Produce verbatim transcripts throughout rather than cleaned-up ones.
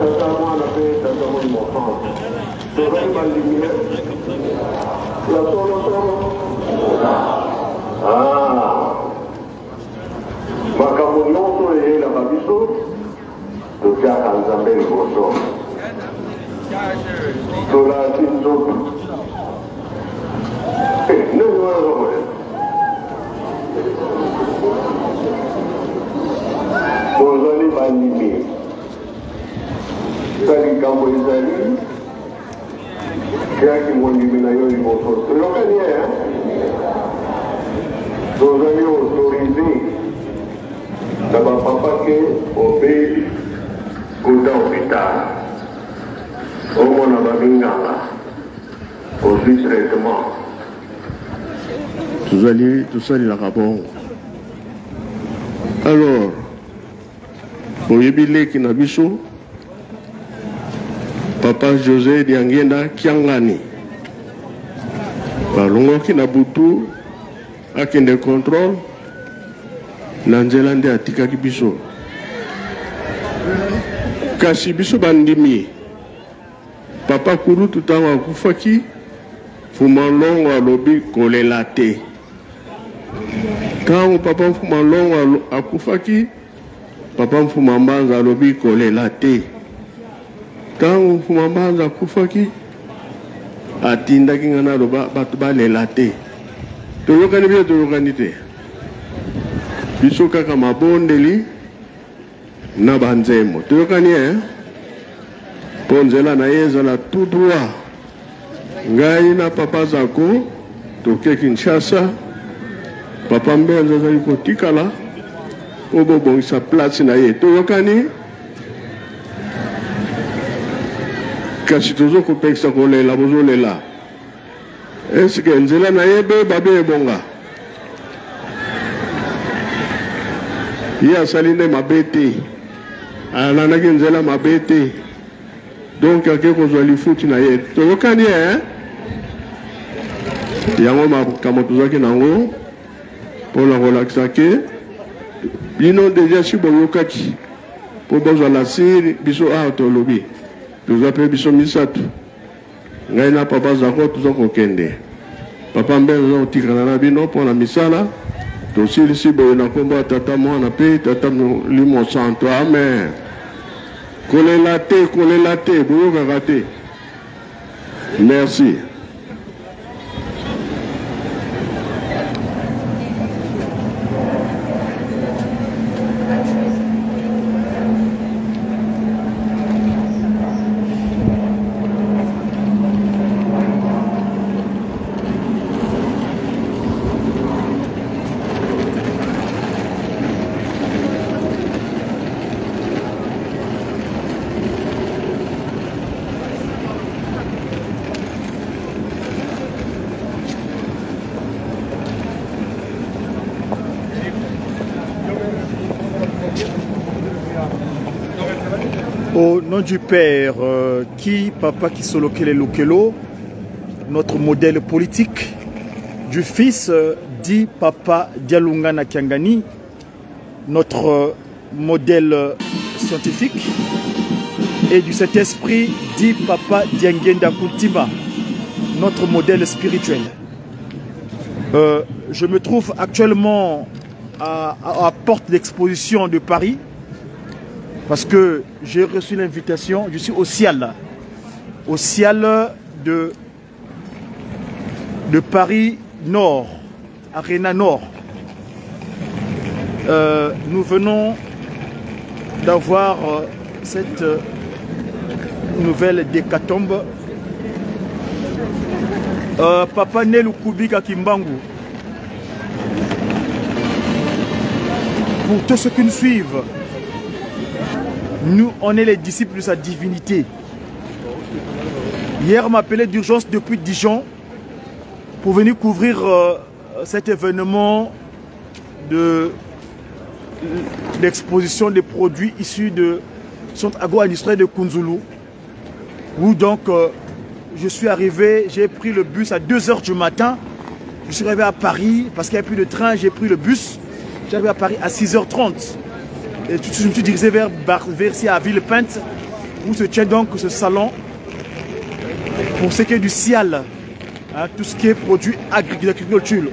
Tata, Mwana mpe Tata Molimo Santu. Tozali bandimi ya solo solo. Ah. Makambo nyonso eyelaka biso, totyaka Nzambe liboso. Tolati nzoto. Eh, nani wana aza kolela? Tozali bandimi. Tala likambo ezali, tyaki mondimi na yo liboso. Toyokani, eh? Tozali autorisé na bapapa ke obe kota hôpital, omona baminganga, ozwi traitement. Tozali, tosalelaka bongo. Alors, oyebi leki na biso, Papa José Diangienda Kiangani. Balongwaki na butu, akende contrôle, na nzela nde atikaki biso. Kasi biso bandimi, Papa Kulutu, ntango akufaki, Mfumu a Nlongo alobi: "Kolela te." Ntango Papa Mfumu a Nlongo alo-, akufaki, Papa Mfumu a Mbanza alobi: "Kolela te." Ntango Mfumu a Mbanza akufaki, atindaki ngai naloba bato balela te. Toyokani bien, toyokani te? Biso kaka mabondeli na banzembo. Toyokani, eh? Mpo nzela na ye ezala tout droit. Ngai na Papa Zako toke Kinshasa. Papa Mbenza azali kotikala mpo bobongisa place na ye. Toyokani? Kasi tozo kopekisa kolela, bozolela. Est-ce que nzela na ye ebeba, ebonga? Ye asali nde mabe te. Alandaki nzela mabe te. Donc, ake kozwa lifuti na ye. Toyokani, eh? Yango makambo tozalaki na yango, mpo na kolakisa ke bino déjà si boyokaki, mpo bozala siri, biso awa tolobi. Toza mpe biso misato. Ngai na Papa Zako toza kokende. Papa Mbenza aza kotikala na bino mpo na misala. Tosilisi boye na nkombo ya Tata, Mwana mpe Tata Molimo Santu. Amen. Kolela te, kolela te, boyokaka te. Merci. Au nom du Père, euh, qui, Papa Kisolokele Lukelo, notre modèle politique, du Fils, euh, dit Papa Dialungana Kiangani, notre, euh, modèle, euh, scientifique, et du Saint-Esprit, dit Papa Diangienda Kuntima, notre modèle spirituel. Euh, je me trouve actuellement à, à, à Porte d'Exposition de Paris, parce que j'ai reçu l'invitation, je suis au Cial, au Cial de, de Paris Nord, Arena Nord. Euh, nous venons d'avoir, euh, cette, euh, nouvelle d'hécatombe. Euh, Papa Nelu Kubika Kimbangu, pour tous ceux qui nous suivent, nous, on est les disciples de sa divinité. Hier, on m'a appelé d'urgence depuis Dijon pour venir couvrir, euh, cet événement de l'exposition des produits issus de centre agro-industriel de Kunzulu, où donc, euh, je suis arrivé, j'ai pris le bus à deux heures du matin. Je suis arrivé à Paris parce qu'il n'y avait plus de train, j'ai pris le bus. J'ai arrivé à Paris à six heures trente. Et tout de suite, je me suis dirigé vers Bar-, vers ici à Villepinte. Où se tient donc ce salon pour ce qui est du sial, hein, tout ce qui est produit agri-, d'agriculture.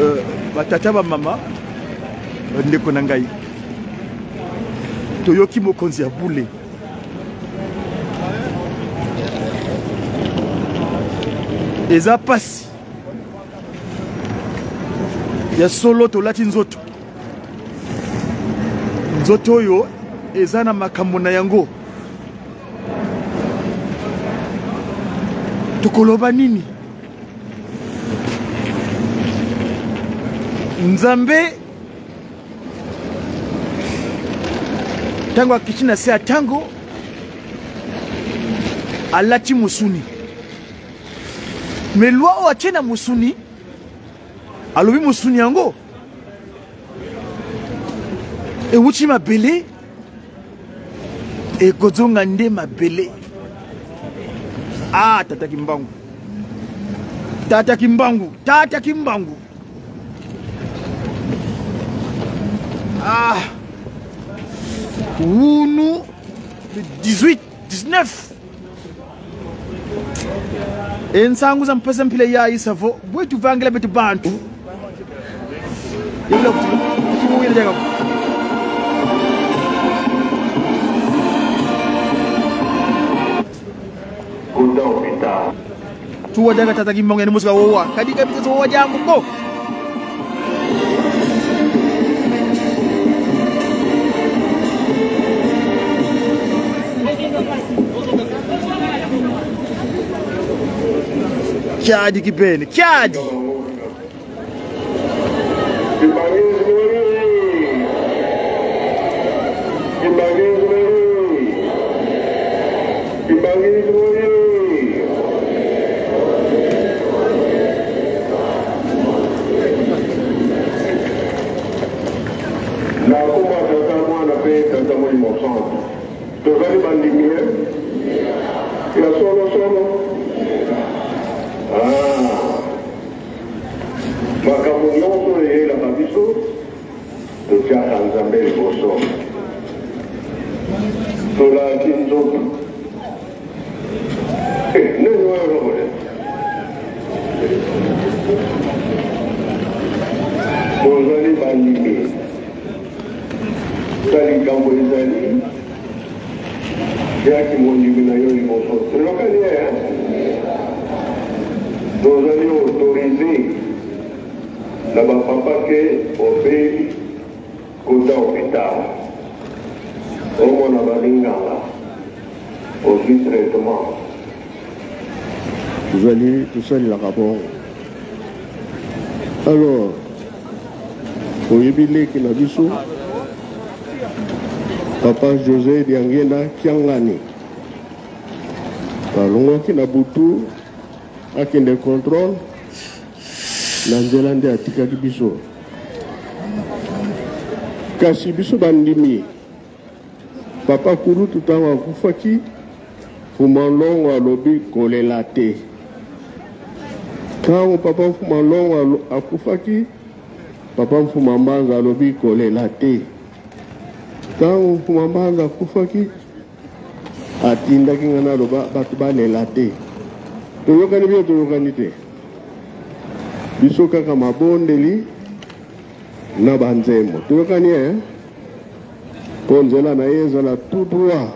Euh, batata, bamama, euh, ndeko na ngai, toyoki mokonzi ya bule. Eza pasi. Ya solo, tolati nzoto. Nzoto oyo eza na makambo na yango. Tokoloba nini? Nzambe, ntango akiti na se ya ntango, alati mosuni. Mais loi oyo atie na mosuni, alobi mosuni yango euti mabele, ekozonga nde mabele. Ah, Tata Kimbangu. Tata Kimbangu. Tata Kimbangu. Ah. Unu, le dix-huit, dix-neuf. E nsangu za mpasi mpila ya isa vo, bwe tuvangila beto bantu. Yebula kuti, kuti yele jaga. Kuta opita. Tuwa daga Tata Kimbangu ya ni musika wowa. Kadi kabisa wowa diambu ko. Kiadi kibeni, kiadi. Kimbanguisme oye! Kimbanguisme oye! Kimbanguisme oye! Na nkombo ya Tata, Mwana mpe Tata Molimo Santu. Tozali bandimi, eh? Ya solo solo. Ah. Makambo nyonso eyelaka biso, totiaka Nzambe liboso. Tolati nzoto. Eh, nani wana bakole? Tozali bandimi. Tala likambo ezali. Yaki mondimi na yo liboso. Toyokani, eh? Tozali autorisé na bapapa ke obei kota hôpital. Omona balinganga. Ozwi traitement. Tozali tosalelaka bongo. Alors, oyebi leki na biso, Papa José Diangenda Kiangani, alongwaki na butu, akende contrôle, na nzela nde atikaki biso. Kasi biso bandimi, Papa Kulutu, ntango akufaki, Mfumu Nlongo alobi: "Kolela te." Ntango Papa Mfumu Nlongo alo-, akufaki, Papa Mfumu Mbanza alobi: "Kolela te." Ntango Mfumu Mbanza akufaki, atindaki ngai naloba bato balela te. Toyokani bien, toyokani te? Biso kaka mabondeli na banzembo. Toyokani, eh? Mpo nzela na ye ezala tout droit.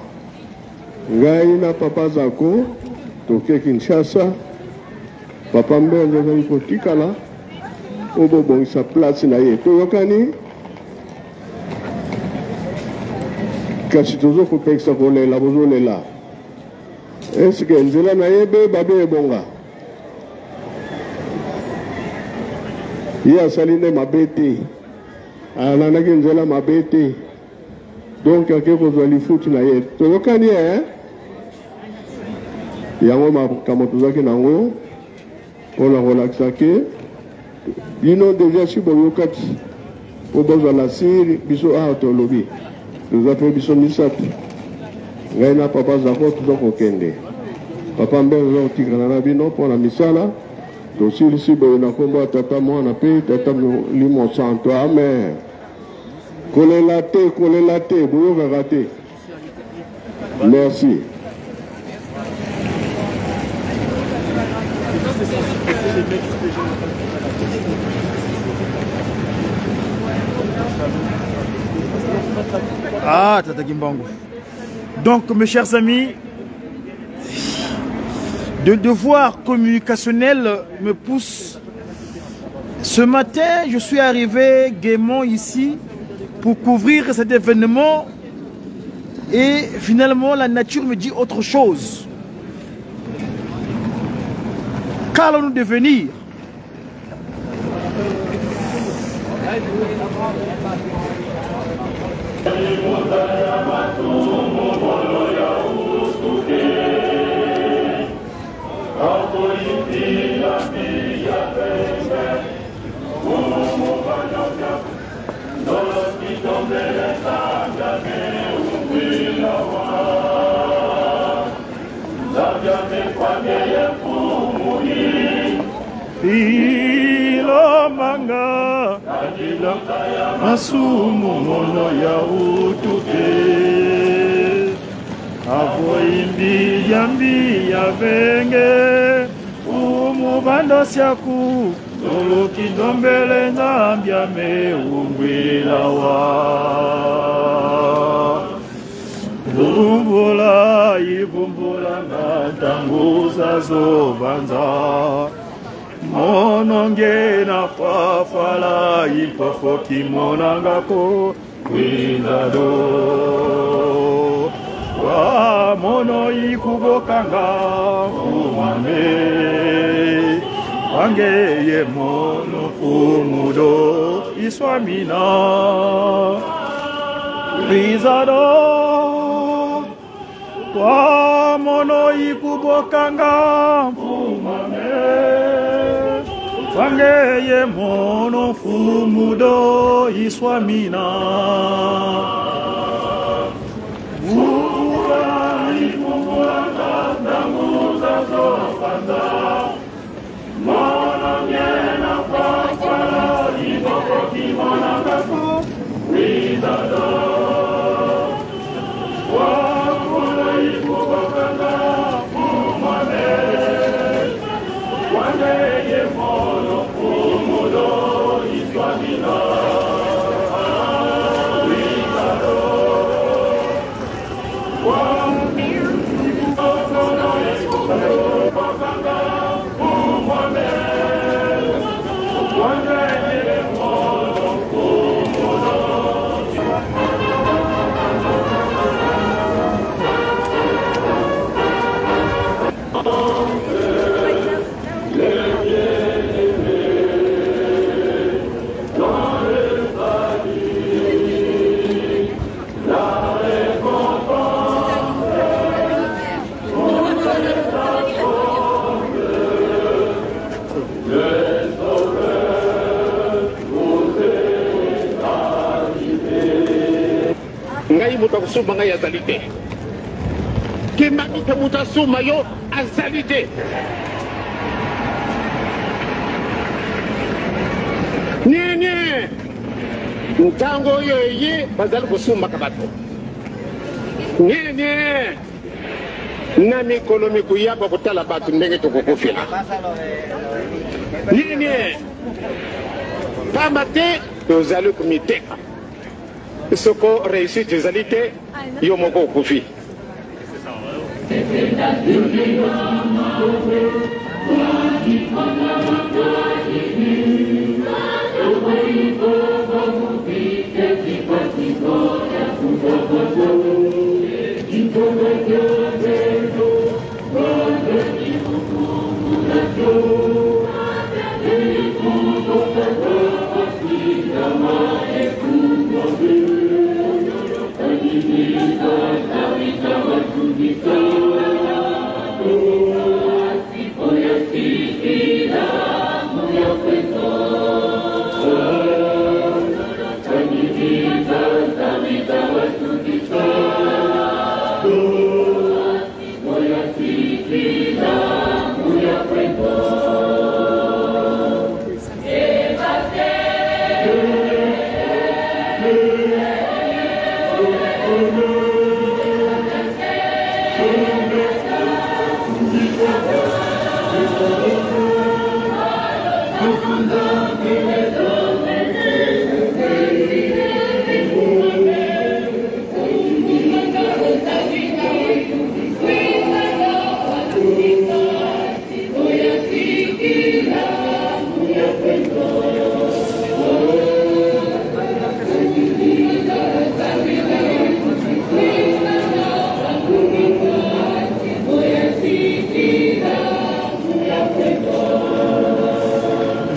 Ngai na Papa Zako toke Kinshasa. Papa Mbenza azali kotikala, obo bongisa place na ye. Toyokani? Kasi tozo kopekisa kolela, bozolela. Est-ce que nzela na ye ebeba be ebonga? Ye asali nde mabe te. Alandaki nzela mabe te. Donc, ake kozwa lifuti na ye. Toyokani, eh? Yango makambo tozalaki na yango, mpo na kolakisa ke bino déjà si boyokaki, mpo bozala siri, biso awa tolobi. Toza mpe biso misato. Ngai na Papa Zako toza kokende. Papa Mbenza aza kotikala na bino mpo na misala. Tosilisi boye na nkombo ya Tata, Mwana mpe Tata Molimo Santu. Amen. Kolela te, kolela te, boyokaka te. Merci. Ah, Tata Kimbangu. Donc, mes chers amis, de devoir communicationnel me pousse. Ce matin, je suis arrivé gaiement ici pour couvrir cet événement et finalement, la nature me dit autre chose. Qu'allons-nous devenir ? Ilomanga, ilomanga masumu mono ya utuke. Avo imbi ya mbi ya venge, umu bando siaku, toloki ndombele Nzambi ame ungwila wa. Vumbula, ivumbulanga ntangu zazo banza. Mono nge na fwafwala, i mfofo kimonanga ko, kwinza do. Wa mono ikubokanga, mfumu ame. Wa ngeye mono, mfumu do, iswamina. Kwinza do. Wa mono ikubokanga, mfumu ame. Wa ngeye mono, mfumu do, iswamina. Vumbula, ivumbulanga ntangu zazo banza. Ngai moto ya kosumba ngai azali te. Kimbangu mpe moto asumba yo azali te. Nie, nie. Ntango oyo eye bazali kosumbaka bato. Nie, nie. Na mikolo mikoya bakotala bato ndenge tokokufela. Nie, nie. Pamba te tozali komiteka. Soko réussite ezali te, yo moko okufi.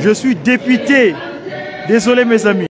Je suis député. Désolé, mes amis.